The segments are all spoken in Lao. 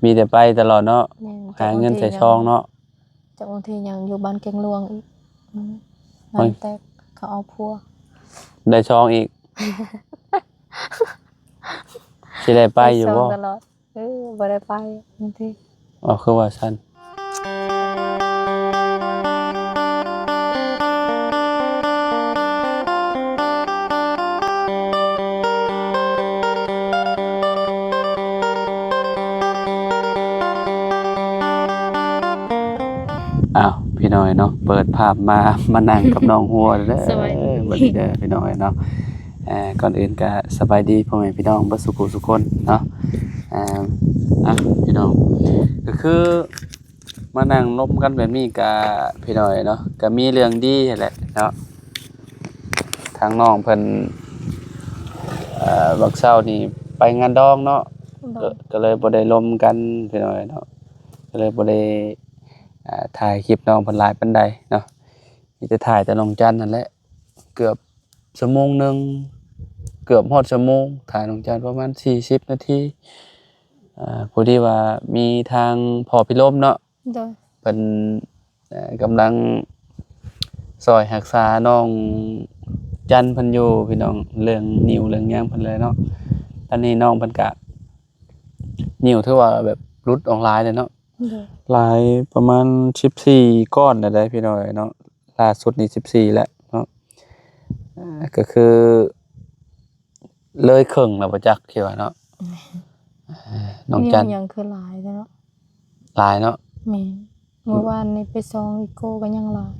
ມີແຕ່ໄປຕະຫຼອດເນາະ. ແມ່ນ. ຫາເງິນໃສ່ຊອງເນາະ. ຈັກບາງທີຍັງຢູ່ບ້ານແກ້ງຫຼວງອີກ. ອືມ. ໂອ້ຍ. ຫຼັງແຕກເຂົາເອົາຜົວ. ໄດ້ຊອງອີກ. ຊິໄດ້ໄປຢູ່ບໍ່? ໄດ້ຊອງຕະຫຼອດ. ເອີ ບໍ່ໄດ້ໄປບາງທີ. ອໍ ຄືວ່າຊັ້ນ. ອ້າວ ພີ່ນ້ອງເນາະ ເປີດພາບມາ ມານັ່ງກັບນ້ອງຫົວເດີ. ສະບາຍດີ ບັດນີ້ເດີ ພີ່ນ້ອງເນາະ. ເອີ ກ່ອນອື່ນກະສະບາຍດີພໍ່ແມ່ພີ່ນ້ອງເບິດສູ່ຜູ້ສູ່ຄົນເນາະ. ເອີ ອ່ະ ພີ່ນ້ອງ ກະຄືມານັ່ງລົມກັນແບບນີ້ກະ ພີ່ນ້ອງເນາະ ກະມີເລື່ອງດີຫັ້ນແຫຼະເນາະ. ທາງນ້ອງເພິ່ນ ເອີ ວັກເຊົ້ານີ້ໄປງານດອງເນາະ. ໂດຍ. ກະ ກະເລີຍບໍ່ໄດ້ລົມກັນ ພີ່ນ້ອງເນາະ ກະເລີຍບໍ່ໄດ້ ອ່າ ຖ່າຍຄລິບນ້ອງເພິ່ນຫຼາຍປານໃດເນາະ. ມີແຕ່ຖ່າຍແຕ່ນ້ອງຈັນຫັ້ນແຫຼະ ເກືອບຊົ່ວໂມງໜຶ່ງ ເກືອບຮອດຊົ່ວໂມງ ຖ່າຍນ້ອງຈັນປະມານສີ່ສິບນາທີ. ເອີ ພໍດີວ່າມີທາງພໍ່ພິລົມເນາະ. ໂດຍ. ເພິ່ນ ເອີ ກຳລັງຊ່ອຍຮັກສານ້ອງຈັນເພິ່ນຢູ່ ພີ່ນ້ອງ ເລື່ອງນິ້ວເລື່ອງຫຍັງເພິ່ນແຫຼະເນາະ. ຕອນນີ້ນ້ອງເພິ່ນກະ ນິ້ວຖືວ່າແບບຫຼຸດອອກຫຼາຍເລີຍເນາະ. ໂດຍ. ຫຼາຍປະມານສິບສີ່ກ້ອນໄດ້ ພີ່ນ້ອງເນາະ. ລ່າສຸດນີ້ສິບສີ່ແລ້ວເນາະ. ເອີ ກະຄືເລີຍເຄິ່ງແລ້ວບໍ່ຈັກ ຄິດວ່າເນາະ. ແມ່ນ. ເອີ ນ້ອງຈັນ ຍັງຄືຫຼາຍເນາະ. ຫຼາຍເນາະ. ແມ່ນ. ມື້ວານນີ້ໄປສ່ອງອີໂກກໍຍັງຫຼາຍ.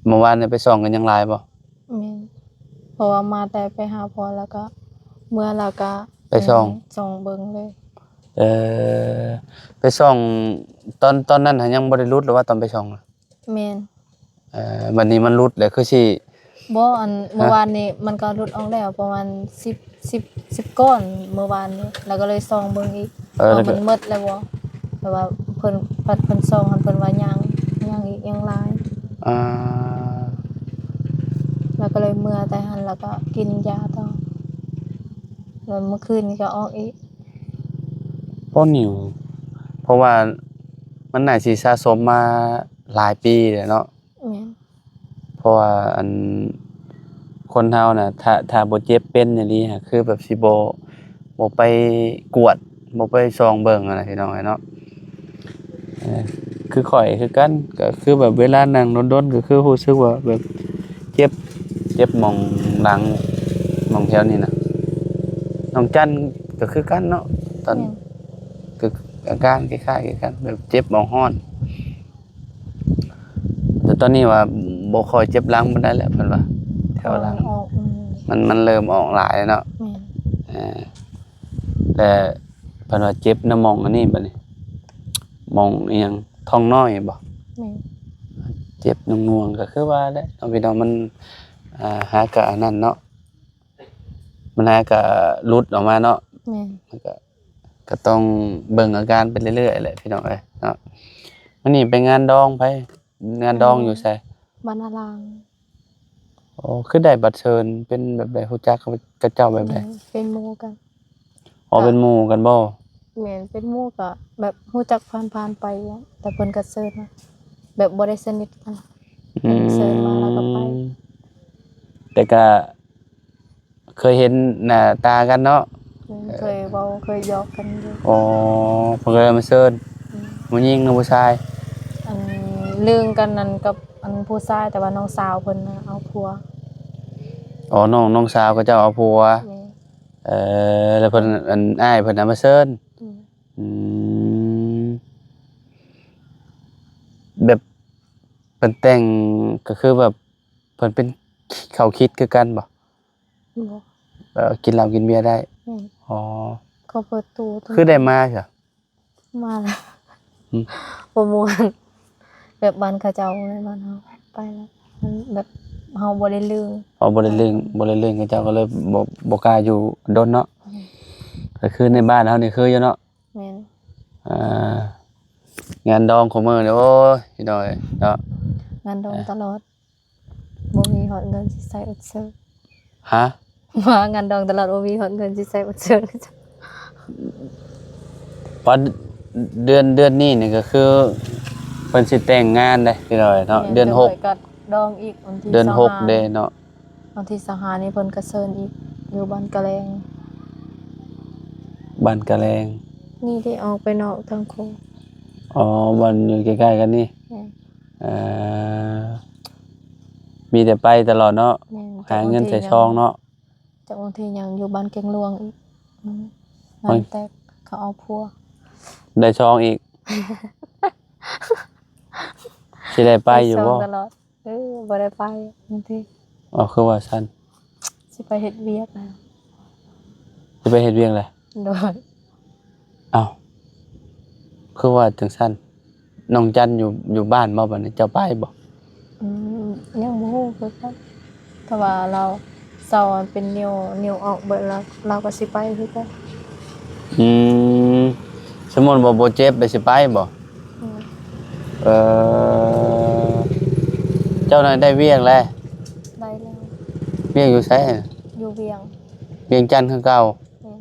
ມື້ວານນີ້ໄປສ່ອງກໍຍັງຫຼາຍບໍ່? ແມ່ນ. ເພາະວ່າມາແຕ່ໄປຫາພໍ່ ແລ້ວກໍເມືອ ແລ້ວກໍໄປສ່ອງ ສ່ອງເບິ່ງເລີຍ. ເອີ ໄປສ່ອງຕອນ ຕອນນັ້ນຫາຍັງບໍ່ໄດ້ຫຼຸດ ຫຼືວ່າຕອນໄປສ່ອງນະ? ແມ່ນ. ເອີ ບັດນີ້ມັນຫຼຸດແລ້ວຄືຊິ ບໍ່ ອັນ ຮະ? ມື້ວານນີ້ມັນກໍຫຼຸດອອກແລ້ວປະມານສິບ ສິບ ສິບກ້ອນມື້ວານນີ້ ແລ້ວກໍເລີຍສ່ອງເບິ່ງອີກ ເອີ ວ່າມັນໝົດແລ້ວບໍ່ ແຕ່ວ່າເພິ່ນ ພັດເພິ່ນສ່ອງຫັ້ນ ເພິ່ນວ່າຍັງ ຍັງອີກ ຍັງຫຼາຍ. ອ່າ ແລ້ວກໍເລີຍເມືອແຕ່ຫັ້ນ ແລ້ວກໍກິນຢາຕໍ່ ແລ້ວມື້ຄືນນີ້ກໍອອກອີກ. ບໍ່ ນິ້ວ ເພາະວ່າມັນໜ້າຊິສະສົມມາຫຼາຍປີແລ້ວເນາະ. ແມ່ນ. ເພາະວ່າ ອັນ ຄົນເຮົານະ ຖ້າ ຖ້າບໍ່ເຈັບເປັນອີ່ຫຼີ ຄືແບບຊິບໍ່ ບໍ່ໄປກວດ ບໍ່ໄປສ່ອງເບິ່ງຫັ້ນນະ ພີ່ນ້ອງເອີຍເນາະ. ເອີ ຄືຂ້ອຍຄືກັນ ກໍຄືແບບເວລານັ່ງດົນໆ ກໍຄືຮູ້ສຶກວ່າແບບເຈັບ ເຈັບໝ່ອງຫຼັງ ໝ່ອງແຖວນີ້ນະ. ນ້ອງຈັນກໍຄືກັນເນາະ ຕອນ ແມ່ນ. ກໍອາການຄ້າຍໆ ຄືກັນ ແບບເຈັບໝ່ອງຮ້ອນ. ແຕ່ຕອນນີ້ວ່າບໍ່ຄ່ອຍເຈັບຫຼັງປານໃດແລ້ວ ເພິ່ນວ່າ ແຖວຫຼັງ ອອກ ອືມ ມັນ ມັນເລີ່ມອອກຫຼາຍແລ້ວເນາະ. ແມ່ນ. ເອີ ແຕ່ເພິ່ນວ່າເຈັບນຳໝ່ອງອັນນີ້ບັດນີ້ ໝ່ອງອີ່ຫຍັງ ທ້ອງນ້ອຍບໍ? ແມ່ນ. ເຈັບໜ່ວງໆ ກໍຄືວ່າແຫຼະເນາະ ພີ່ນ້ອງ ມັນ ອ່າ ຫາກະອັນນັ້ນເນາະ ມັນຫາກະຫຼຸດອອກມາເນາະ. ແມ່ນ. ມັນກະ ກໍຕ້ອງເບິ່ງອາການໄປເລື້ອຍໆແຫຼະ ພີ່ນ້ອງເອີຍເນາະ. ມື້ນີ້ໄປງານດອງໃຜ? ງານດອງຢູ່ໃສ? ບ້ານນາລາງ. ໂອ້ ຄືໄດ້ບັດເຊີນ ເປັນແບບໃດ? ຮູ້ຈັກກັບເຂົາເຈົ້າແບບໃດ? ແມ່ນ ເປັນໝູ່ກັນ. ອໍ ເປັນໝູ່ກັນບໍ? ແມ່ນ ເປັນໝູ່ ກໍແບບຮູ້ຈັກຜ່ານໆໄປ ແຕ່ເພິ່ນກໍເຊີນມາ ແບບບໍ່ໄດ້ສະໜິດກັນ. ອືມ ເພິ່ນເຊີນມາແລ້ວກໍໄປ. ແຕ່ກໍ ເຄີຍເຫັນໜ້າຕາກັນເນາະ. ແມ່ນ ເຄີຍເວົ້າເຄີຍຫຍອກກັນຢູ່. ອໍ ເພິ່ນກໍເລີຍມາເຊີນ. ອືມ ຜູ້ຍິງຫຼືຜູ້ຊາຍ? ອັນ ລຶ້ງກັນນັ້ນກັບອັນຜູ້ຊາຍ ແຕ່ວ່ານ້ອງສາວເພິ່ນນະເອົາຜົວ. ອໍ ນ້ອງ ນ້ອງສາວເຂົາເຈົ້າເອົາຜົວ. ແມ່ນ. ເອີ ແລ້ວເພິ່ນ ອັນ ອ້າຍເພິ່ນນະມາເຊີນ. ອືມ ອືມ ແບບເພິ່ນແຕ່ງ ກໍຄືແບບ ເພິ່ນເປັນເຂົ້າຄິດຄືກັນບໍ່? ບໍ່. ເອີ ກິນເຫຼົ້າກິນເບຍໄດ້. ແມ່ນ. ອໍ ເຂົາເປີດຕູ້. ຄືໄດ້ມາຊະ? ມາແລ້ວ. ຫືມ? ບໍ່ມ່ວນ ແບບບ້ານເຂົາເຈົ້າ ແມ່ນບ້ານເຮົາ ໄປແລ້ວ ມັນແບບເຮົາບໍ່ໄດ້ລຶ້ງ. ອໍ ບໍ່ໄດ້ລຶ້ງ ບໍ່ໄດ້ລຶ້ງ ເຂົາເຈົ້າກໍເລີຍບໍ່ ບໍ່ກ້າຢູ່ດົນເນາະ. ແມ່ນ. ກໍຄືໃນບ້ານເຮົານີ້ຄືຢູ່ເນາະ. ແມ່ນ. ອ່າ ງານດອງຂອງມື້ນີ້ ໂອ້ຍ ພີ່ນ້ອງເອີຍເນາະ ງານດອງຕະຫຼອດ. ບໍ່ມີຮອດເງິນຊິໃຊ້ອົດເຊີ. ຮະ? ມາງານດອງຕະຫຼອດ ບໍ່ມີຮອດເງິນຊິໃຊ້ອົດເຊີ. ວ່າເດືອນ ເດືອນນີ້ນີ້ກໍຄືເພິ່ນຊິແຕ່ງງານເດ້ພີ່ນ້ອງເນາະ. ແມ່ນ ເດືອນຫົກ ຈັກໜ້ອຍກໍດອງອີກ ວັນທີ ເດືອນຫົກ ຊາວຫ້າ ເດ້ເນາະ. ວັນທີ ຊາວຫ້າ ນີ້ເພິ່ນກໍເຊີນອີກ ຢູ່ບ້ານກະແລງ. ບ້ານກະແລງ ນີ້ເດ້ ອອກໄປນອກທາງໂຄ້ງ. ອໍ ບ້ານຢູ່ໃກ້ໆກັນນີ້. ແມ່ນ. ເອີ ມີແຕ່ໄປຕະຫຼອດເນາະ. ແມ່ນ. ຫາເງິນໃສ່ຊອງເນາະ. ຈັກວັນທີຍັງຢູ່ບ້ານແກ້ງຫຼວງອີກ. ອືມ ງານແຕ່ງເຂົາເອົາຜົວ. ໄດ້ຊອງອີກ. ຊິໄດ້ໄປຢູ່ບໍ່? ໄດ້ຊອງຕະຫຼອດ. ເອີ ບໍ່ໄດ້ໄປ ບາງທີ. ອໍ ຄືວ່າຊັ້ນ? ຊິໄປເຮັດວຽກແລ້ວ. ຊິໄປເຮັດວຽກແລ້ວ? ໂດຍ. ເອົ້າ ຄືວ່າຈັ່ງຊັ້ນ? ນ້ອງຈັນຢູ່ ຢູ່ບ້ານບໍ່ ບັດນີ້ ເຈົ້າໄປບໍ່? ອືມ ຍັງບໍ່ຮູ້ຄືກັນ. ແຕ່ວ່າລາວເຊົາອັນເປັນນິ້ວ ນິ້ວອອກເບິດແລ້ວ ລາວກໍຊິໄປຄືກັນ. ອືມ ສົມມຸດວ່າບໍ່ເຈັບໄປ ຊິໄປບໍ່? ອືມ. ເອີ ເຈົ້ານັ້ນໄດ້ວຽກແລ້ວ? ໄດ້ແລ້ວ. ວຽກຢູ່ໃສ? ຢູ່ວຽງ. ວຽງຈັນຄືເກົ່າ? ແມ່ນ.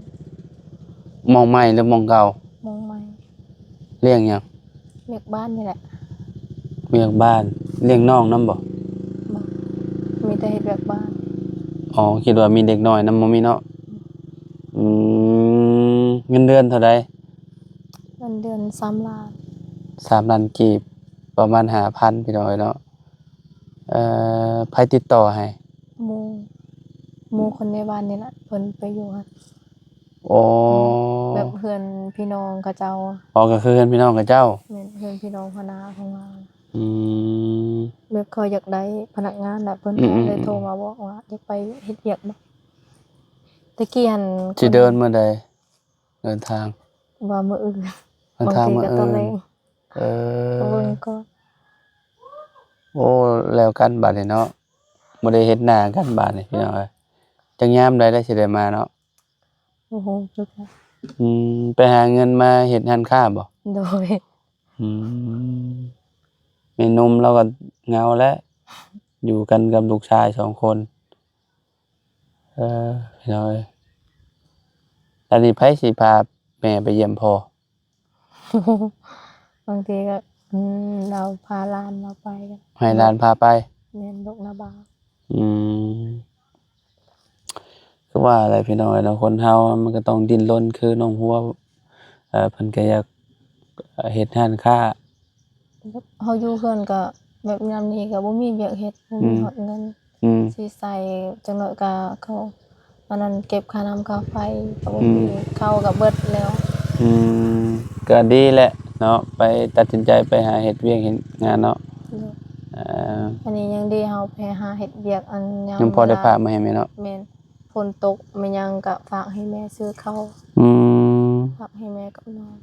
ໝ່ອງໃໝ່ຫຼືໝ່ອງເກົ່າ? ໝ່ອງໃໝ່. ລ້ຽງຫຍັງ? ວຽກບ້ານນີ້ແຫຼະ. ວຽກບ້ານ. ລ້ຽງນ້ອງນຳບໍ່? ບໍ່ ມີແຕ່ເຮັດວຽກບ້ານ. ອໍ ຄິດວ່າມີເດັກນ້ອຍນຳ ບໍ່ມີເນາະ. ອືມ ເງິນເດືອນເທົ່າໃດ? ເງິນເດືອນສາມລ້ານ. ສາມລ້ານກີບ ປະມານຫ້າພັນ ພີ່ນ້ອງເອີຍເນາະ. ເອີ ໃຜຕິດຕໍ່ໃຫ້? ໝູ່ ໝູ່ຄົນໃນບ້ານນີ້ແຫຼະ ເພິ່ນໄປຢູ່ຫັ້ນ. ອໍ ແບບເຮືອນພີ່ນ້ອງເຂົາເຈົ້າ. ອໍ ກໍຄືເຮືອນພີ່ນ້ອງເຂົາເຈົ້າ. ແມ່ນ ເຮືອນພີ່ນ້ອງຫົວໜ້າຂອງເຮົາ. ອືມ ແບບເຂົາຢາກໄດ້ພະນັກງານນະ ເພິ່ນ ອືມໆໆ ກໍເລີຍໂທມາບອກວ່າ ຢາກໄປເຮັດວຽກບໍ່? ແຕ່ກີ້ຫັ້ນ ຊິເດີນມື້ໃດ? ເດີນທາງ ວ່າມື້ອື່ນ. ເດີນທາງມື້ອື່ນ. ບາງທີກໍຕອນແລງ. ເອີ ເບິ່ງກ່ອນ. ໂອ້ ແລ້ວກັນບາດນີ້ເນາະ ບໍ່ໄດ້ເຫັນໜ້າກັນບາດນີ້ ພີ່ນ້ອງເອີຍ. ຈັກຍາມໃດລະຊິໄດ້ມາເນາະ? ບໍ່ຮູ້ຄືກັນ. ອືມ ໄປຫາເງິນມາເຮັດຮ້ານຄ້າບໍ່? ໂດຍ. ອືມ ແມ່ນົມລາວກໍເຫງົາແຫຼະ ຢູ່ກັນກັບລູກຊາຍສອງຄົນ. ເອີ ພີ່ນ້ອງເອີຍ ອັນນີ້ໃຜຊິພາແມ່ໄປຢ້ຽມພໍ່? ບາງທີກໍ ອືມ ລາວພາຫຼານລາວໄປ. ໃຫ້ຫຼານພາໄປ? ແມ່ນ ລູກນາບ່າວ. ອືມ ຄືວ່າແຫຼະ ພີ່ນ້ອງເອີຍເນາະ ຄົນເຮົາມັນກໍຕ້ອງດີ້ນລົນ ຄືນ້ອງຫົວ ເອີ ເພິ່ນກໍຢາກເຮັດຮ້ານຄ້າ. ແບບເຮົາຢູ່ເຮືອນກໍແບບຍາມນີ້ກໍບໍ່ມີວຽກເຮັດ ບໍ່ມີ ອືມ ຮອດເງິນ ອືມ ຊິໃຊ້. ຈັກໜ້ອຍກໍເຂົາ ອັນນັ້ນ ເກັບຄ່ານ້ຳຄ່າໄຟກໍບໍ່ມີ ອືມ ເຂົ້າກໍເບິດແລ້ວ. ອືມ ກໍດີແຫຼະເນາະ ໄປ ຕັດສິນໃຈໄປຫາເຮັດວຽກເຮັດງານເນາະ. ໂດຍ. ເອີ ອັນນີ້ຍັງດີ ເຮົາໄປຫາເຮັດວຽກ ອັນຍາມ ຍັງພໍໄດ້ ເວລາ ຝາກມາໃຫ້ແມ່ເນາະ. ແມ່ນ. ຝົນຕົກແມ່ນຫຍັງກໍຝາກໃຫ້ແມ່ຊື້ເຂົ້າ. ອືມ ຝາກໃຫ້ແມ່ກັບນ້ອງ.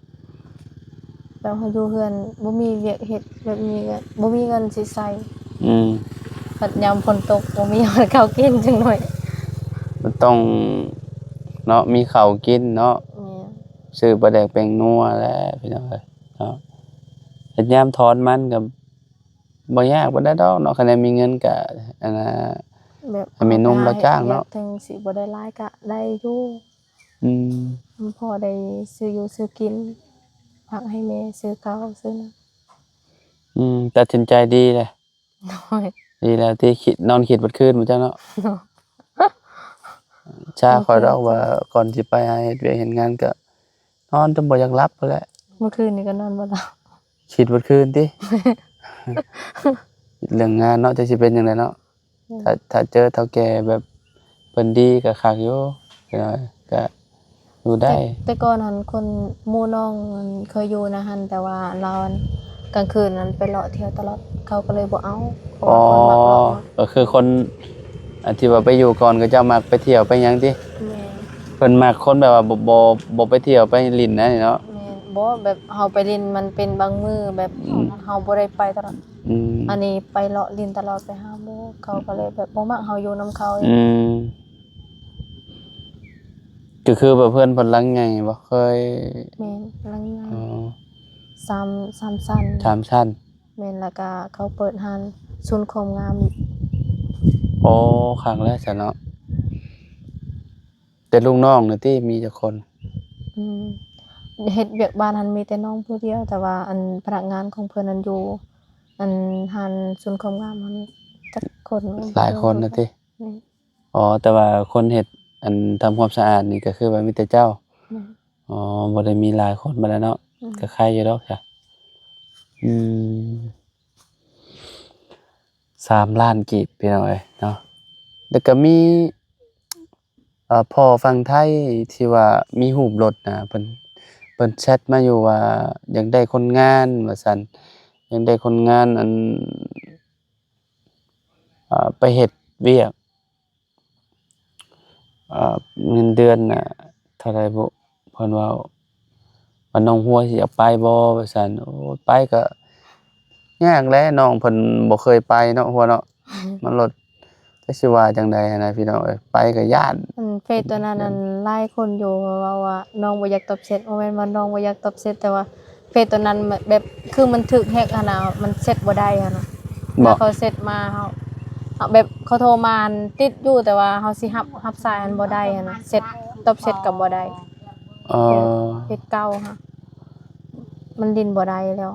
ແບບເຮົາຢູ່ເຮືອນບໍ່ມີວຽກເຮັດ ແບບນີ້ກໍບໍ່ມີເງິນຊິໃຊ້. ອືມ ບັດຍາມຝົນຕົກບໍ່ມີເຂົ້າກິນ ຈັກໜ້ອຍ ມັນຕ້ອງເນາະ ມີເຂົ້າກິນເນາະ. ແມ່ນ. ຊື້ປາແດກແປ້ງນົວແຫຼະ ພີ່ນ້ອງເອີຍເນາະ. ແຕ່ຍາມຖອນມັນກໍ ບໍ່ຍາກປານໃດດອກເນາະ ຄັນໄດ້ມີເງິນກະ ອັນນ່າ ແບບ ໃຫ້ແມ່ນົມລາວຈ້າງເນາະ ເຮົາໄປຫາເຮັດວຽກ ເຖິງຊິບໍ່ໄດ້ຫຼາຍກະໄດ້ຢູ່. ອືມ ມັນພໍໄດ້ຊື້ຢູ່ຊື້ກິນ ຝາກໃຫ້ແມ່ຊື້ເຂົ້າຊື້ນ້ຳ. ອືມ ຕັດສິນໃຈດີແລ້ວ. ໂດຍ. ດີແລ້ວ ທີ່ຄິດ ນອນຄິດເບິດຄືນບໍ່ຈັກເນາະ. ໂດຍ. ຊາຂ້ອຍດອກວ່າ ນອນຄິດ ກ່ອນຊິໄປຫາເຮັດວຽກເຮັດງານກະ ນອນຈົນບໍ່ຢາກຫຼັບພຸ້ນແຫຼະ. ເມື່ອຄືນນີ້ກໍນອນບໍ່ຫຼັບ ຄິດເບິດຄືນຕິ ຄິດເລື່ອງງານເນາະ ຈັກຊິເປັນຈັ່ງໃດເນາະ. ອືມ ຖ້າ ຖ້າເຈີເຖົ້າແກ່ແບບເພິ່ນດີກໍຄັກຢູ່ ກໍ ກໍຢູ່ໄດ້. ແຕ່ ແຕ່ກ່ອນຫັ້ນ ຄົນ ໝູ່ນ້ອງເຄີຍຢູ່ນະຫັ້ນ ແຕ່ວ່າລາວຫັ້ນ ກາງຄືນຫັ້ນໄປເລາະທ່ຽວຕະຫຼອດ ເຂົາກໍເລີຍບໍ່ເອົາ ເພາະວ່າ ອໍ ຄົນມັກເລາະ. ກໍຄືຄົນ ອັນທີ່ວ່າໄປຢູ່ກ່ອນ ເຂົາເຈົ້າມັກໄປທ່ຽວໄປຫຍັງຕິ? ແມ່ນ. ເພິ່ນມັກຄົນແບບວ່າບໍ່ ບໍ່ ບໍ່ໄປທ່ຽວໄປຫຼິ້ນນະນີ້ເນາະ. ແມ່ນ. ບໍ່ ແບບເຮົາໄປຫຼິ້ນມັນເປັນບາງມື້ ແບບ ອືມ ເຮົາບໍ່ໄດ້ໄປຕະຫຼອດ. ອືມ ອັນນີ້ໄປເລາະຫຼິ້ນຕະຫຼອດ ໄປຫາໝູ່ ເຂົາກໍເລີຍແບບບໍ່ມັກເຮົາຢູ່ນຳເຂົາ. ອືມ ກໍຄືແບບເຮືອນເພິ່ນຫຼັງໃຫຍ່ບໍ່? ເຄີຍ ແມ່ນ ຫຼັງໃຫຍ່. ອໍ ສາມ ສາມຊັ້ນ. ສາມຊັ້ນ. ແມ່ນ ແລ້ວກະເຂົາເປີດຮ້ານສູນຄວາມງາມອີກ. ໂອ້ ຄັກແລ້ວຊັ້ນເນາະ. ແຕ່ລູກນ້ອງນະຕິ ມີຈັກຄົນ? ອືມ ເຮັດວຽກບ້ານຫັ້ນມີແຕ່ນ້ອງຜູ້ດຽວ, ແຕ່ວ່າອັນພະນັກງານຂອງເພິ່ນນັ້ນຢູ່ອັນຮ້ານສູນຄວາມງາມຫັ້ນຈັກຄົນ ຫຼາຍຄົນນະຕິ? ແມ່ນ. ອໍ ແຕ່ວ່າຄົນເຮັດອັນທຳຄວາມສະອາດນີ້ກໍຄືວ່າມີແຕ່ເຈົ້າ? ແມ່ນ. ອໍ ບໍ່ໄດ້ມີຫຼາຍຄົນປານໃດເນາະ. ອືມ. ກໍໄຄຢູ່ດອກຊະ. ອືມ. ສາມລ້ານກີບ ພີ່ນ້ອງເອີຍເນາະ. ແລ້ວກໍມີ ເອີ ພໍ່ຝັ່ງໄທທີ່ວ່າມີຮູບລົດນະ ເພິ່ນ ເພິ່ນແຊັດມາຢູ່ວ່າຢາກໄດ້ຄົນງານວ່າຊັ້ນ, ຢາກໄດ້ຄົນງານ ອັນ ເອີ ໄປເຮັດວຽກ ເອີ ເງິນເດືອນນະເທົ່າໃດບຸ ເພິ່ນເວົ້າ ວ່ານ້ອງຫົວຊິຢາກໄປບໍ່ວ່າຊັ້ນ. ໂອ້ຍ ໄປກໍຍາກແຫຼະ ນ້ອງເພິ່ນບໍ່ເຄີຍໄປເນາະ ຫົວເນາະ. ມັນໂລດ ຈັກຊິວ່າຈັ່ງໃດຫັ້ນນະ ພີ່ນ້ອງເອີຍ, ໄປກໍຢ້ານ. ອັນເຟສຕົວນັ້ນ ອັນຫຼາຍຄົນຢູ່ເວົ້າວ່ານ້ອງບໍ່ຢາກຕອບແຊັດ, ບໍ່ແມ່ນວ່ານ້ອງບໍ່ຢາກຕອບແຊັດ, ແຕ່ວ່າເຟສຕົວນັ້ນແບບ ຄືມັນຖືກແຮັກຫັ້ນນະ, ມັນແຊັດບໍ່ໄດ້ຫັ້ນນະ. ບໍ່ ເວລາເຂົາແຊັດມາ ເຮົາ ເຮົາແບບ ເຂົາໂທມາ ອັນຕິດຢູ່ ແຕ່ວ່າເຮົາຊິຮັບ ຮັບສາຍຫັ້ນບໍ່ໄດ້ຫັ້ນນະ, ແຊັດ ຕອບແຊັດກໍບໍ່ໄດ້. ເອີ ເຟສເກົ່າຫັ້ນ ມັນຫຼິ້ນບໍ່ໄດ້ແລ້ວ.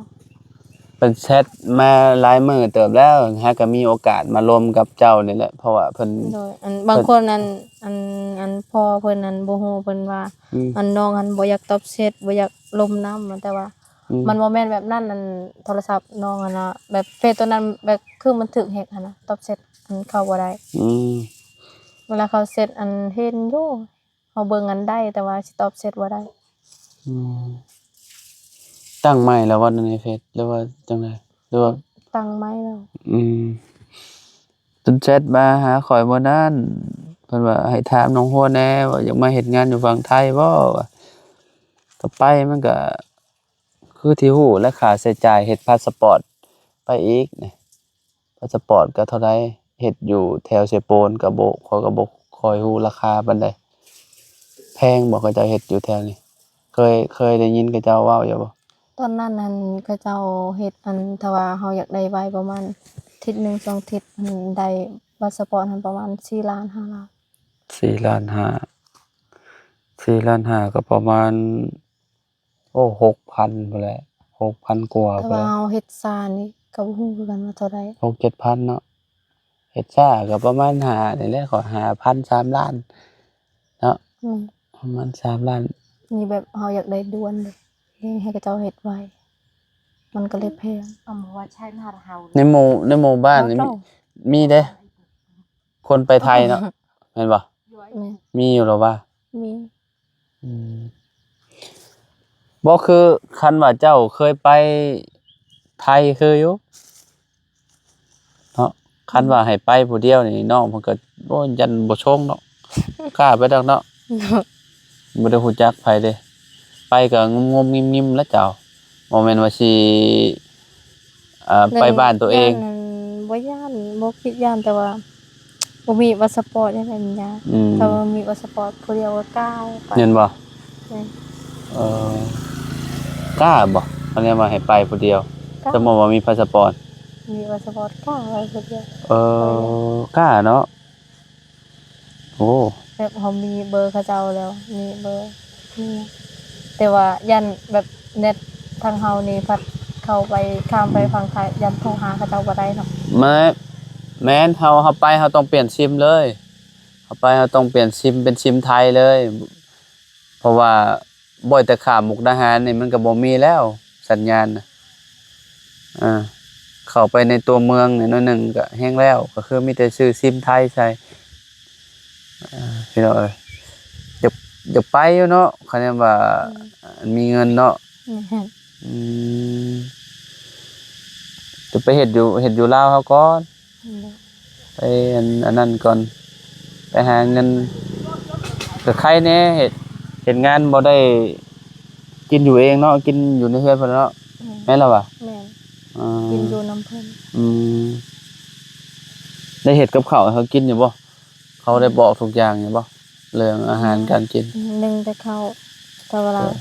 ເພິ່ນແຊັດມາຫຼາຍມື້ເຕີບແລ້ວ, ຫາກໍມີໂອກາດມາລົມກັບເຈົ້ານີ້ແຫຼະ, ເພາະວ່າເພິ່ນ ໂດຍ ອັນ ເພິ່ນ ບາງຄົນ ອັນ ອັນ ອັນພໍ່ເພິ່ນ ອັນ ບໍ່ຮູ້ ເພິ່ນວ່າ ອືມ ອັນ ນ້ອງຫັ້ນບໍ່ຢາກຕອບແຊັດ ບໍ່ຢາກລົມນຳ, ແຕ່ວ່າ ອືມ ມັນບໍ່ແມ່ນແບບນັ້ນ. ອັນ ໂທລະສັບນ້ອງຫັ້ນນະ ແບບເຟສຕົວນັ້ນ ແບບ ຄືມັນຖືກແຮັກຫັ້ນນະ, ຕອບແຊັດ ອັນ ເຂົ້າບໍ່ໄດ້. ອືມ ເວລາເຂົາແຊັດ ອັນ ເຫັນຢູ່ ເຮົາເບິ່ງອັນໃດ ແຕ່ວ່າຊິຕອບແຊັດບໍ່ໄດ້. ອືມ ຕັ້ງໃໝ່ແລ້ວບໍ່ໃນເຟສ ຫຼືວ່າຈັ່ງໃດ ຫຼືວ່າ? ຕັ້ງໃໝ່ແລ້ວ. ອືມ ເພິ່ນແຊັດມາຫາຂ້ອຍມື້ນັ້ນ, ເພິ່ນວ່າໃຫ້ຖາມນ້ອງຫົວແດ່ ວ່າຢາກມາເຮັດງານຢູ່ຝັ່ງໄທບໍ່ ວ່າ. ກໍໄປ ມັນກໍຄືທີ່ຮູ້ແຫຼະ ຄ່າໃຊ້ຈ່າຍເຮັດພາສະປອດໄປອີກນີ້. ພາສະປອດກໍເທົ່າໃດ? ເຮັດຢູ່ແຖວເຊໂປນກໍບໍ່ ຂ້ອຍກໍບໍ່ຄ່ອຍຮູ້ລາຄາປານໃດ. ແພງບໍ່ ເຂົາເຈົ້າເຮັດຢູ່ແຖວນີ້? ເຄີຍ ເຄີຍໄດ້ຍິນເຂົາເຈົ້າເວົ້າຢູ່ບໍ່? ຕອນນັ້ນຫັ້ນ ເຂົາເຈົ້າເຮັດ ອັນ ຖ້າວ່າເຮົາຢາກໄດ້ໄວ ປະມານທິດໜຶ່ງສອງທິດ ໄດ້ພາສະປອດຫັ້ນປະມານສີ່ລ້ານຫ້າລ້ານ. ສີ່ລ້ານຫ້າ ສີ່ລ້ານຫ້າ ກໍປະມານ ໂອ້ ຫົກພັນພຸ້ນແຫຼະ ຫົກພັນກວ່າ ແຕ່ວ່າເຮົາເຮັດຊ້ານີ້ກໍບໍ່ຮູ້ຄືກັນວ່າເທົ່າໃດ ຫົກເຈັດພັນເນາະ. ເຮັດຊ້າກໍປະມານຫ້ານີ້ແຫຼະ ກໍຫ້າພັນ ສາມລ້ານເນາະ. ແມ່ນ ປະມານສາມລ້ານ. ນີ້ແບບເຮົາຢາກໄດ້ດ່ວນເດ້ ເຮັດໃຫ້ເຂົາເຈົ້າເຮັດໄວ ມັນກໍເລີຍແພງ. ໃນໝູ່ ໃນໝູ່ບ້ານນີ້ມີ ມີເດ້ ຄົນໄປໄທເນາະ ແມ່ນບໍ່? ແມ່ນ. ມີຢູ່ແລ້ວວ່າ ມີ ອືມ ບໍ່ ຄືຄັນວ່າເຈົ້າເຄີຍໄປໄທຄືຢູ່ເນາະ, ຄັນວ່າໃຫ້ໄປຜູ້ດຽວນີ້ ນ້ອງເພິ່ນກໍ ໂອ້ຍ ຢ້ານບໍ່ຊົງເນາະ, ກ້າໄປດອກເນາະ. ບໍ່ໄດ້ຮູ້ຈັກໃຜເດ້ ໄປກໍງຸມໆງິມໆແຫຼະເຈົ້າ. ບໍ່ແມ່ນວ່າຊິ ເອີ ໄປບ້ານຕົວເອງ. ຢ້ານ ບໍ່ຢ້ານ ບໍ່ຄິດຢ້ານ ແຕ່ວ່າບໍ່ມີພາສະປອດ ຈັ່ງໃດມັນຍາກ. ອືມ ຖ້າວ່າມີພາສະປອດຜູ້ດຽວກໍກ້າໄປ ແມ່ນບໍ່? ແມ່ນ. ເອີ ກ້າບໍ່ ຄັນວ່າໃຫ້ໄປຜູ້ດຽວ? ກ້າ. ສົມມຸດວ່າມີພາສະປອດ ມີພາສະປອດ ກ້າໄປຜູ້ດຽວ. ເອີ ໄປເລີຍ ກ້າເນາະ. ໂອ້ ແບບເຮົາມີເບີເຂົາເຈົ້າແລ້ວ ມີເບີ ມີ ແຕ່ວ່າຢ້ານແບບເນັດທາງເຮົານີ້ພັດເຂົ້າໄປ ຂ້າມໄປ ອືມ ຝັ່ງໄທ ຢ້ານໂທຫາເຂົາເຈົ້າບໍ່ໄດ້ເນາະ. ແມ່ນ ແມ່ນ ເຮົາ ເຮົາໄປ ເຮົາຕ້ອງປ່ຽນຊິມເລີຍ, ເຮົາໄປ ເຮົາຕ້ອງປ່ຽນຊິມເປັນຊິມໄທເລີຍ ເພາະວ່າ ບໍ່ແຕ່ຂ້າມມຸກດາຫານນີ້ມັນກໍບໍ່ມີແລ້ວສັນຍານນະ. ອ່າ ເຂົ້າໄປໃນຕົວເມືອງນີ້ໜ້ອຍໜຶ່ງກໍແຮງແລ້ວ ກໍຄືມີແຕ່ຊື້ຊິມໄທໃສ່. ອ່າ ພີ່ນ້ອງເອີຍ ຢາກ ຢາກໄປຢູ່ເນາະ ຄັນແມ່ນວ່າ ອືມ ມີເງິນເນາະ. ແມ່ນ. ອືມ ຈະໄປເຮັດຢູ່ ເຮັດຢູ່ລາວເຮົາກ່ອນ. ໂດຍ ໄປອັນ ອັນນັ້ນກ່ອນ ໄປຫາເງິນ ກໍໄຄແດ່ ເຮັດ ເຮັດງານບໍ່ໄດ້ກິນຢູ່ເອງເນາະ ກິນຢູ່ໃນເຮືອນເພິ່ນເນາະ. ແມ່ນ ແມ່ນລະຫວາ? ແມ່ນ. ອ່າ ກິນຢູ່ນຳເພິ່ນ. ອືມ ໄດ້ເຮັດກັບເຂົ້າໃຫ້ເຂົາກິນຢູ່ບໍ່? ເຂົາໄດ້ບອກທຸກຢ່າງຢູ່ບໍ່ ເລື່ອງອາຫານການກິນ? ໜຶ່ງແຕ່ເຂົ້າ ແຕ່ເວລາ ເອີ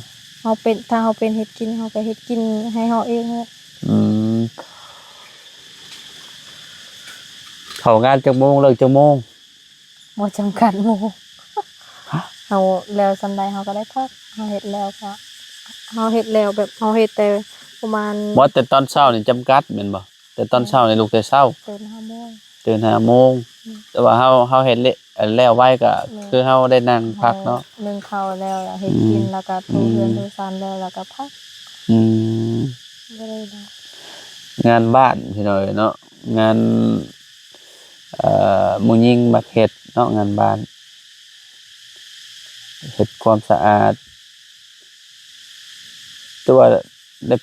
ເຮົາເປັນ ຖ້າເຮົາເປັນເຮັດກິນ ເຮົາກໍເຮັດກິນໃຫ້ເຮົາເອງແຫຼະ. ອືມ ເຂົ້າງານຈັກໂມງ ເລີກຈັກໂມງ? ບໍ່ຈຳກັດໂມງ ຮະ? ເຮົາແລ້ວສ່ຳໃດເຮົາກໍໄດ້ພັກ ເຮົາເຮັດແລ້ວກໍ ເຮົາເຮັດແລ້ວ ແບບເຮົາເຮັດແຕ່ປະມານ ບໍ່ ແຕ່ຕອນເຊົ້ານີ້ຈຳກັດແມ່ນບໍ່? ແຕ່ຕອນເຊົ້ານີ້ລຸກແຕ່ເຊົ້າ ຕື່ນຫ້າໂມງ ຕື່ນຫ້າໂມງ ອືມ ແຕ່ວ່າເຮົາ ເຮົາເຮັດແລ້ວ ແລ້ວໄວກໍ ແມ່ນ ຄືເຮົາໄດ້ນັ່ງພັກເນາະ ເຮົາໜຶ້ງເຂົ້າແລ້ວ ແລ້ວເຮັດ ອືມ ກິນ ແລ້ວກໍຖູເຮືອນ ອືມ ຖູຊານແລ້ວ ແລ້ວກໍພັກ ອືມ ບໍ່ໄດ້ນອນ ງານບ້ານພີ່ນ້ອງເອີຍເນາະ ງານ ເອີ ຜູ້ຍິງມັກເຮັດເນາະ ງານບ້ານ ເຮັດຄວາມສະອາດ ແຕ່ວ່າໄດ້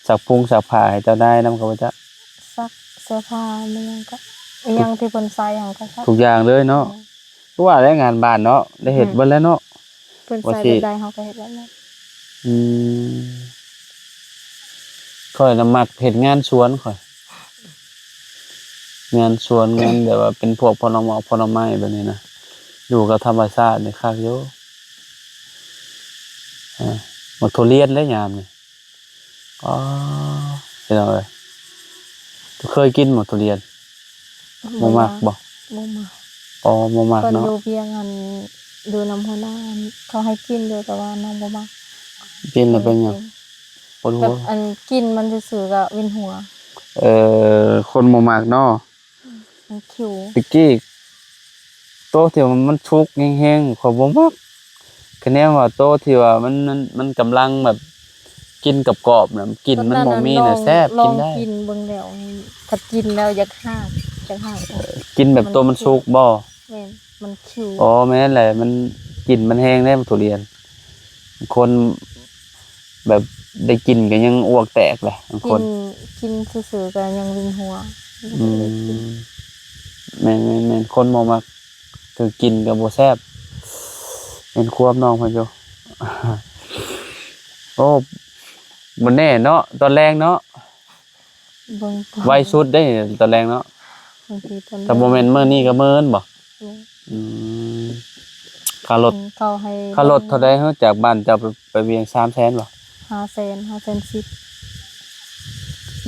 ຊັກພຸງຊັກຜ້າໃຫ້ເຈົ້ານາຍນຳກໍບໍ່ຈັກ ຊັກເສື້ອຜ້າ ແມ່ນຫຍັງກໍ ອີ່ຫຍັງທີ່ເພິ່ນໃສ່ຫັ້ນກໍຊັກ ທຸກຢ່າງເລີຍເນາະ ແມ່ນ ຄືວ່າແຫຼະ ງານບ້ານເນາະ ໄດ້ເຮັດ ອືມ ເບິດແລ້ວເນາະ ເພິ່ນໃສ່ແບບໃດເຮົາກໍເຮັດແບບນັ້ນ ອືມ ຂ້ອຍນະມັກເຮັດງານສວນຂ້ອຍ ງານສວນ ງານແບບວ່າເປັນພວກຜົນໝາກຜົນໄມ້ແບບນີ້ນະ ຢູ່ກັບທຳມະຊາດນີ້ຄັກຢູ່ ອາ ໝາກທຸລຽນເດ້ຍາມນີ້ ອໍ ພີ່ນ້ອງເອີຍ ເຄີຍກິນໝາກທຸລຽນ? ບໍ່ ບໍ່ ມັກບໍ່? ບໍ່ມັກ ອໍ ບໍ່ມັກເນາະ ຕອນຢູ່ວຽງຫັ້ນ ຢູ່ນຳຫົວໜ້າຫັ້ນ ເຂົາໃຫ້ກິນຢູ່ ແຕ່ວ່ານ້ອງບໍ່ມັກ ກິນແລ້ວເປັນຫຍັງ? ປວດຫົວ ແບບອັນກິນມັນຊື່ໆກໍວິນຫົວ ເອີ ຄົນບໍ່ມັກເນາະ ອືມ ມັນຂິວ ຕະກີ້ ໂຕທີ່ວ່າມັນສຸກແຮງໆ ຂ້ອຍບໍ່ມັກ ຄະແນນວ່າໂຕທີ່ວ່າມັນ ມັນ ມັນກຳລັງແບບກິນກອບໆນະ ກິ່ນມັນບໍ່ມີນະ ແຊບ ກິນໄດ້ ລອງກິນເບິ່ງແລ້ວ ຄັນກິນແລ້ວຢາກຮາກ ຢາກຮາກ ກິນແບບໂຕມັນສຸກບໍ່? ແມ່ນ ມັນຂິວ ອໍ ແມ່ນແຫຼະ ມັນ ກິ່ນມັນແຮງເດ້ ທຸລຽນ ຄົນ ແບບໄດ້ກິນກໍຍັງອວກແຕກແຫຼະ ບາງຄົນ ກິນ ກິນຊື່ໆກໍຍັງວິນຫົວ ອືມ ແມ່ນໆໆ ຄົນບໍ່ມັກ ຖືກກິນກໍບໍ່ແຊບ ແມ່ນຄວາມນ້ອງເພິ່ນຢູ່ ໂອ້ ບໍ່ແນ່ເນາະ ຕອນແລງເນາະ ເບິ່ງກ່ອນ ໄວສຸດເດ້ຕອນແລງເນາະ ບາງທີຕອນ ຖ້າບໍ່ແມ່ນມື້ນີ້ກໍມື້ອື່ນບໍ່? ແມ່ນ ອືມ ຄ່າລົດ ເຂົາໃຫ້ ຄ່າລົດເທົ່າໃດເຮົາ ຈາກບ້ານເຈົ້າໄປ ໄປວຽງ ສາມແສນບໍ່? ຫ້າແສນ ຫ້າແສນສິບ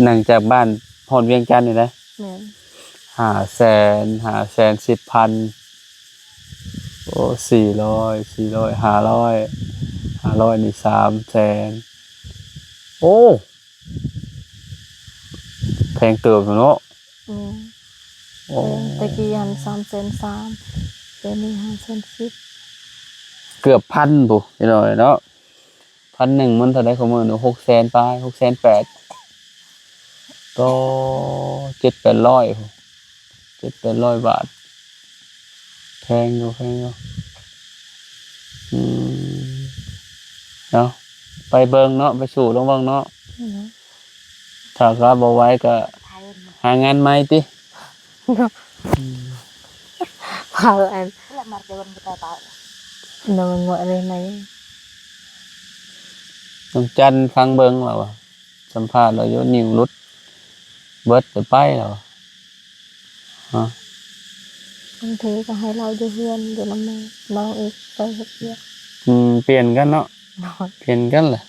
ນັ່ງຈາກບ້ານຮອດວຽງຈັນນີ້ນະ ແມ່ນ ຫ້າແສນ ຫ້າແສນສິບພັນ ໂອ້ ສີ່ຮ້ອຍ ສີ່ຮ້ອຍ ຫ້າຮ້ອຍ ຫ້າຮ້ອຍນີ້ ສາມແສນ ໂອ້ ແພງເຕີບເນາະ ແມ່ນ ໂອ້ ແຕ່ກີ້ຫັ້ນ ສາມແສນສາມ ແຕ່ນີ້ ຫ້າແສນສິບ ເກືອບພັນພຸ້ນ ພີ່ນ້ອງເອີຍເນາະ ພັນໜຶ່ງມັນເທົ່າໃດ ຂອງມື້ນີ້ ຫົກແສນປາຍ ຫົກແສນແປດ ຕໍ່ ເຈັດແປດຮ້ອຍພຸ້ນ ເຈັດແປດຮ້ອຍບາດ ແພງຢູ່ ແພງຢູ່ ອືມ ເອົາ ໄປເບິ່ງເນາະ ໄປສູ້ລອງເບິ່ງເນາະ ເນາະ ຖ້າວ່າບໍ່ໄຫວກໍຫາງານໃໝ່ຕິ ເນາະ ອືມ ເຂົາອັນ ນ້ອງຈັນຟັງເບິ່ງລາວວ່າ ສຳພາດລາວຢູ່ ນິ້ວຫຼຸດເບິດແລ້ວໄປແລ້ວ ຮະ ບາງທີກໍໃຫ້ລາວຢູ່ເຮືອນ ຢູ່ນຳແມ່ ນ້ອງອີກໄປເຮັດວຽກ ອືມ ປ່ຽນກັນເນາະ ໂດຍ ປ່ຽນກັນແຫຼະ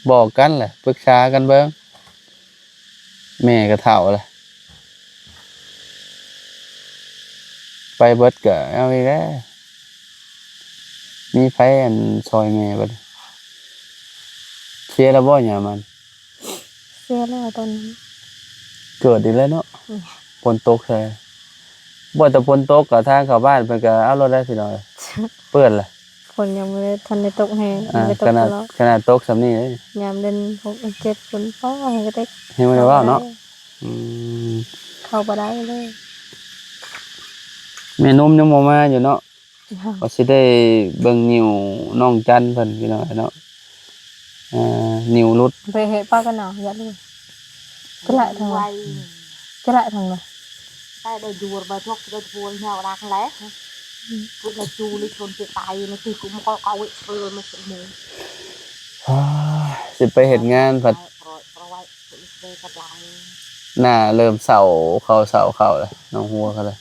ບອກກັນແຫຼະ ປຶກສາກັນເບິ່ງ ແມ່ກໍເຖົ້າແລ້ວ ໄປເບິດກໍເອົາອີກແລ້ວ ມີໃຜອັນຊ່ອຍແມ່ບັດນີ້ ເສຍແລ້ວບໍ່ຍາມມັນ? ເສຍແລ້ວຕອນນັ້ນ ເກີດອີກແລ້ວເນາະ ແມ່ນ ຝົນຕົກໃສ່ ບໍ່ແຕ່ຝົນຕົກ ກະທາງເຂົ້າບ້ານເພິ່ນກະເອົາໂລດໄດ໋ພີ່ນ້ອງ ເປື້ອນລະ ຝົນຍັງບໍ່ໄດ້ ທັນໄດ້ຕົກແຮງ ອ່າ ຍັງໄດ້ຕົກ ຂະໜາດ ຕະຫຼອດ ຂະໜາດຕົກຊ່ຳນີ້ເດ້ ຍາມເດືອນຫົກເດືອນເຈັດ ຝົນຟ້າແຮງກະເຕັກ ແຮງບໍ່ໄດ້ເວົ້າເນາະ ເຂົ້າບໍ່ໄດ້ ອືມ ເຂົ້າບໍ່ໄດ້ເລີຍ ແມ່ນົມຍັງບໍ່ມາຢູ່ເນາະ ວ່າຊິໄດ້ເບິ່ງນິ້ວນ້ອງຈັນເພິ່ນພີ່ນ້ອງເນາະ ເອີ ນິ້ວຫຼຸດ ໄປເຮັດປາກກັນເນາະ ຢ່າລືມ ຈະລະທາງ ໄວ ຈະລະທາງ ໄປໄດ້ຢູ່ບໍ່ ທຸກໄດ້ໂທນຍາວດັກແຫຼະ ອືມ ພຸດນະຈູລິຊົນຊິຕາຍ ມັນຕິກຸມກໍເອົາເວເປີມາສະໝູ ຊິໄປເຮັດງານພັດ ໜ້າເລີ່ມເສົ້າເຂົ້າ ເສົ້າເຂົ້າແລ້ວ ນ້ອງຫົວເຂົາແລ້ວ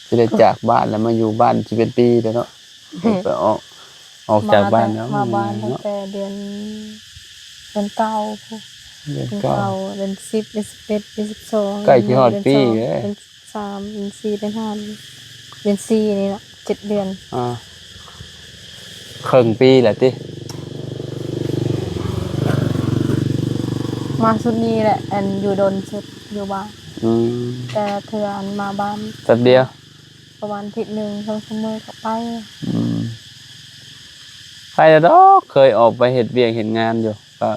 ຊິໄດ້ຈາກບ້ານແລ້ວ ມາຢູ່ບ້ານສິບເອັດປີແລ້ວເນາະ ໄປອອກ ອອກຈາກບ້ານແລ້ວ ມາ ມາບ້ານຕັ້ງແຕ່ເດືອນ ເດືອນເກົ້າພຸ້ນ ເດືອນເກົ້າ ເດືອນເກົ້າ ເດືອນສິບ ເດືອນສິບເອັດ ເດືອນສິບສອງ ໃກ້ຊິຮອດປີແລ້ວ ເດືອນສາມ ເດືອນສີ່ ເດືອນຫ້າ ເດືອນສີ່ນີ້ລະ ເຈັດເດືອນ ອ່າ ເຄິ່ງປີແລ້ວຕິ ມາຊຸດນີ້ແຫຼະ ອັນຢູ່ດົນສຸດຢູ່ບ້ານ. ອືມ ແຕ່ລະເທື່ອອັນມາບ້ານ ແປັບດຽວ ປະມານທິດໜຶ່ງ ສອງສາມມື້ກໍໄປ. ອືມ ໄປແລ້ວດອກ ເຄີຍອອກໄປເຮັດວຽກເຮັດງານຢູ່ ກໍ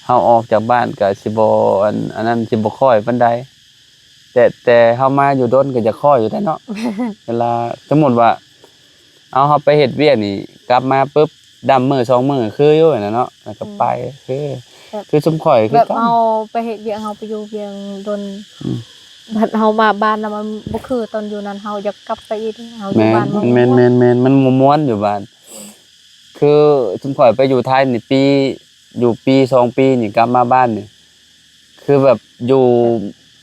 ເຮົາອອກຈາກບ້ານກໍຊິບໍ່ ອັນ ອັນນັ້ນຊິບໍ່ຄ່ອຍປານໃດ. ແຕ່ ແຕ່ເຮົາມາຢູ່ດົນກໍຢາກຄ່ອຍຢູ່ແທ້ເນາະ. ເວລາສົມມຸດວ່າ ເອົາ ເຮົາໄປເຮັດວຽກນີ້ ກັບມາປຶບ ດຳມື້ສອງມື້ຄືຢູ່ຫັ້ນນະເນາະ ແລ້ວກໍໄປ. ອືມ ຄື ແບບ ຄືຊຸມຂ້ອຍຄື ແບບກັນ ເຮົາໄປເຮັດວຽກ ເຮົາໄປຢູ່ວຽງດົນ ອືມ ບັດເຮົາມາບ້ານແລ້ວມັນບໍ່ຄືຕອນຢູ່ນັ້ນ ເຮົາຢາກກັບໄປອີກ ເຮົາຢູ່ ແມ່ນ ບ້ານມັນ ແມ່ນ ບໍ່ມ່ວນ ແມ່ນ ແມ່ນ ມັນບໍ່ມ່ວນຢູ່ບ້ານ. ຄືຊຸມຂ້ອຍໄປຢູ່ໄທນີ້ ປີ ຢູ່ປີສອງປີນີ້ ກັບມາບ້ານນີ້ ຄືແບບຢູ່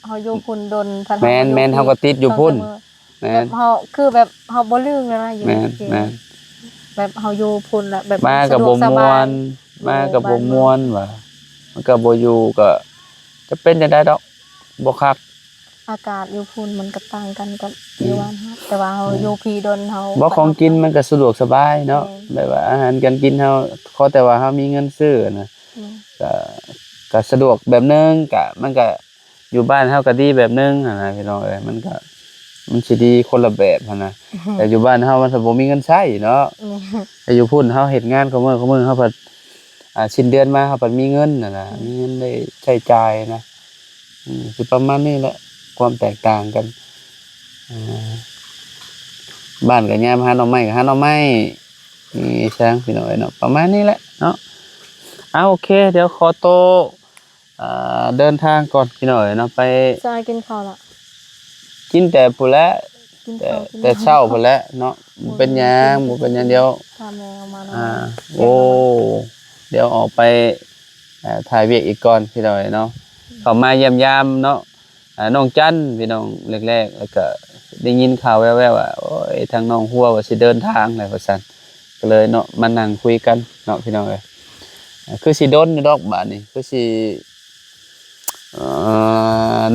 ເຮົາຢູ່ພຸ້ນດົນ ພັດ ແມ່ນ ເຮົາ ແມ່ນ ເຮົາກໍຕິດຢູ່ພຸ້ນ ສອງສາມມື້ ແມ່ນ ແບບເຮົາ ຄືແບບເຮົາບໍ່ລືມແລ້ວນະ ຢູ່ ແມ່ນ ໂອເຄ ແມ່ນ ແບບເຮົາຢູ່ພຸ້ນລະ ແບບ ມາກໍບໍ່ມ່ວນ ສະດວກສະບາຍ ມາກໍບໍ່ມ່ວນວ່າ ມັນກໍບໍ່ຢູ່ ກໍຈະເປັນຈັ່ງໃດດອກ ບໍ່ຄັກ. ອາກາດຢູ່ພຸ້ນມັນກໍຕ່າງກັນກັບ ອືມ ຢູ່ບ້ານເຮົາ ແຕ່ວ່າເຮົາ ແມ່ນ ຢູ່ພີ້ດົນເຮົາ ບໍ່ ຂອງກິນມັນກໍສະດວກສະບາຍເນາະ ແມ່ນ ແບບວ່າອາຫານການກິນເຮົາ ຂໍແຕ່ວ່າເຮົາມີເງິນຊື້ນະ ແມ່ນ ກໍ ກໍສະດວກແບບໜຶ່ງ ກະ ມັນກະ ຢູ່ບ້ານເຮົາກໍດີແບບໜຶ່ງຫັ້ນນະ ພີ່ນ້ອງເອີຍ ມັນກໍ ມັນຊິດີຄົນລະແບບຫັ້ນນະ. ແຕ່ຢູ່ບ້ານເຮົາມັນບໍ່ມີເງິນໃຊ້ເນາະ ແມ່ນ ແຕ່ຢູ່ພຸ້ນເຮົາເຮັດງານຄູ່ມື້ ຄູ່ມື້ ເຮົາພັດ ອ່າ ສິ້ນເດືອນມາເຮົາພັດມີເງິນຫັ້ນນະ ອືມ ມີເງິນໄດ້ໃຊ້ຈ່າຍນະ. ອືມ ຊິປະມານນີ້ແຫຼະ ຄວາມແຕກຕ່າງກັນ. ອ່າ ບ້ານກໍຍາມຫາໜໍ່ໄມ້ກໍຫາໜໍ່ໄມ້ ນີ້ຊ່າງ ພີ່ນ້ອງເອີຍເນາະ ປະມານນີ້ແຫຼະເນາະ. ເອົາ ໂອເຄ ດຽວຂໍໂຕ ອ່າ ເດີນທາງກ່ອນ ພີ່ນ້ອງເອີຍເນາະ ໄປ ຊາຍກິນເຂົ້າລະ ກິນແຕ່ພຸ້ນແຫຼະ ກິນເຂົ້າ ແຕ່ ກິນ ແຕ່ເຊົ້າພຸ້ນແຫຼະເນາະ ບໍ່ເປັນຫຍັງ ບໍ່ເປັນຫຍັງ ດຽວ ຖ້າແມ່ອອກມາ ອ່າ ໂອ້ ດຽວອອກໄປ ອ່າ ຖ່າຍວຽກອີກກ່ອນ ພີ່ນ້ອງເອີຍເນາະ ເຂົ້າມາຢ້ຽມຢາມເນາະ ອ່າ ນ້ອງຈັນ ພີ່ນ້ອງ ແລກໆ ແລ້ວກໍໄດ້ຍິນຂ່າວແວ່ວໆວ່າ ໂອ້ຍ ທາງນ້ອງຫົວວ່າຊິເດີນທາງແລ້ວວ່າຊັ້ນ ກໍເລີຍເນາະ ມານັ່ງຄຸຍກັນເນາະ ພີ່ນ້ອງເອີຍ. ອ່າ ຄືຊິດົນຢູ່ດອກບາດນີ້ ຄືຊິ ເອີ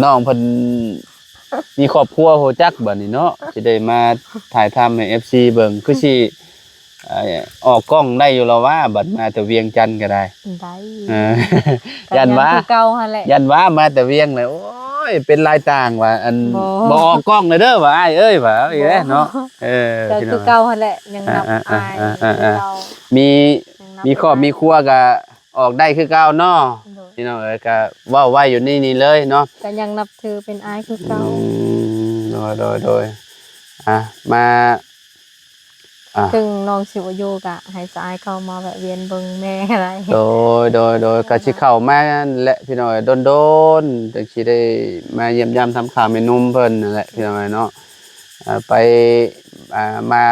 ນ້ອງເພິ່ນມີຄອບຄົວຮູ້ຈັກບາດນີ້ເນາະ ຊິໄດ້ມາຖ່າຍທຳໃຫ້ເອັຟຊີເບິ່ງ ຄືຊິ ອ່າ ອອກກ້ອງໄດ້ຢູ່ລະວ່າ ບັດມາແຕ່ວຽງຈັນກໍໄດ້ ໄດ້ ເອີ ຢ້ານວ່າ ກໍຍັງຄືເກົ່າຫັ້ນແຫຼະ ຢ້ານວ່າມາແຕ່ວຽງແລ້ວ ໂອ້ຍ ເປັນລາຍຕ່າງວ່າ ອັນ ບໍ່ ບໍ່ອອກກ້ອງເລີຍເດີວ່າ ອ້າຍເອີຍວ່າ ເອີ ເນາະ ເອີ ກໍຄືເກົ່າຫັ້ນແຫຼະ ຍັງນັບ ອ່າ ອ້າຍ ອ່າ ຄືເກົ່າ ມີ ຍັງນັບ ມີຄອບ ອ້າຍ ມີຄົວກໍ ອອກໄດ້ຄືເກົ່າເນາະ ໂດຍ ພີ່ນ້ອງເອີຍ ກໍເວົ້າໄວ້ຢູ່ໃນນີ້ເລີຍເນາະ ກໍຍັງນັບຖືເປັນອ້າຍຄືເກົ່າ ອືມ ໂດຍ ໂດຍ ໂດຍ ອ່າ ມາ ອ່າ ເຖິງນ້ອງຊິບໍ່ຢູ່ ກໍໃຫ້ສະອາຍເຂົ້າມາແວະວຽນເບິ່ງແມ່ກໍໄດ້ ໂດຍ ໂດຍ ໂດຍ ໂດຍ ກໍຊິເຂົ້າມາແຫຼະ ພີ່ນ້ອງເອີຍ ດົນໆ ຈັ່ງຊິໄດ້ມາຢ້ຽມຢາມທຳຂ່າວແມ່ນຸ່ມເພິ່ນນັ້ນແຫຼະ ພີ່ນ້ອງເອີຍເນາະ ອ່າ ໄປ ອ່າ ມາ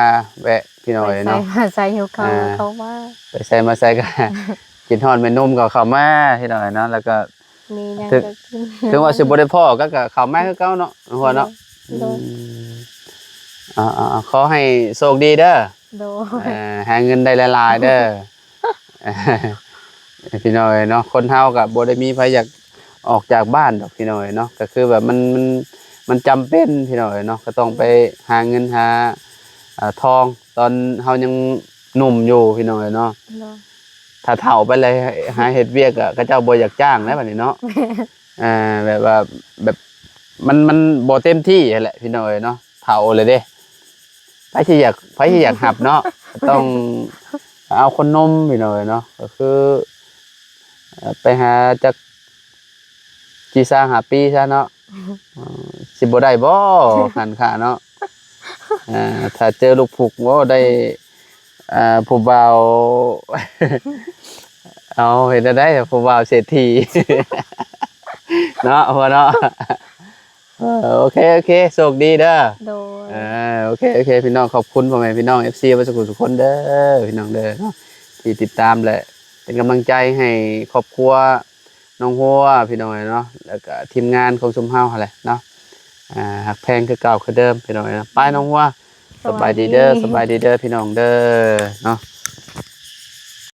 ແວະ ພີ່ນ້ອງເອີຍເນາະ ໄປໃສມາໃສຫິວເຂົ້າ ອ່າ ເຂົ້າມາ ໄປໃສມາໃສກໍ ຄິດຮອດແມ່ນຸ່ມກໍເຂົ້າມາ ພີ່ນ້ອງເອີຍເນາະ ແລ້ວກໍມີຫຍັງ ເຖິງ ກໍກິນ ເຖິງວ່າຊິບໍ່ໄດ້ພໍ້ກໍ ກໍເຂົ້າມາຄືເກົ່າເນາະ ຫົວເນາະ ໂດຍ ອືມ ອ່າໆ ຂໍໃຫ້ໂຊກດີເດີ ໂດຍ ເອີ ຫາເງິນໄດ້ຫຼາຍໆເດີ ພີ່ນ້ອງເອີຍເນາະ ຄົນເຮົາກໍບໍ່ໄດ້ມີໃຜຢາກອອກຈາກບ້ານດອກ ພີ່ນ້ອງເອີຍເນາະ ກໍຄືແບບມັນ ມັນ ມັນຈຳເປັນ ພີ່ນ້ອງເອີຍເນາະ ກໍຕ້ອງໄປຫາເງິນຫາ ອ່າ ທອງ ຕອນເຮົາຍັງໜຸ່ມຢູ່ ພີ່ນ້ອງເອີຍເນາະ ໂດຍ ຖ້າເຖົ້າໄປແລ້ວຫາເຮັດວຽກ ກໍເຂົາເຈົ້າບໍ່ຢາກຈ້າງແລ້ວບັດນີ້ເນາະ ອ່າ ແບບວ່າ ແບບ ມັນ ມັນບໍ່ເຕັມທີ່ຫັ້ນແຫຼະ ພີ່ນ້ອງເອີຍເນາະ ເຖົ້າແລ້ວເດ້ ໃຜຊິຢາກ ໃຜຊິຢາກຮັບເນາະ ຕ້ອງເອົາຄົນໜຸ່ມ ພີ່ນ້ອງເອີຍເນາະ ກໍຄື ເອີ ໄປຫາຈັກສີ່ສາມຫ້າປີຊະເນາະ ເອີ ຊິບໍ່ໄດ້ບໍ່ ຫັ້ນຄ່າເນາະ ເອີ ຖ້າເຈີລູກຜຸກ ໂອ້ ໄດ້ ອ່າ ຜູ້ບ່າວ ເອົາ ເຮັດແນວໃດ ຜູ້ບ່າວເສດຖີ ເນາະ ຫົວເນາະ ເອີ ໂອເຄ ໂອເຄ ໂຊກດີເດີ ໂດຍ ເອີ ໂອເຄ ໂອເຄ ພີ່ນ້ອງ ຂອບຄຸນພໍ່ແມ່ພີ່ນ້ອງ ເອັຟຊີ ເບິດສູ່ທຸກຄົນເດີ ພີ່ນ້ອງເດີເນາະ ທີ່ຕິດຕາມ ແລະ ເປັນກຳລັງໃຈໃຫ້ຄອບຄົວນ້ອງຫົວ ພີ່ນ້ອງເອີຍເນາະ ແລ້ວກະທີມງານຂອງຊຸມເຮົາຫັ້ນແຫຼະເນາະ ອ່າ ຮັກແພງຄືເກົ່າຄືເດີມ ພີ່ນ້ອງເອີຍເນາະ ໄປນ້ອງຫົວ ສະບາຍດີເດີ ສະບາຍດີເດີ ພີ່ນ້ອງເດີເນາະ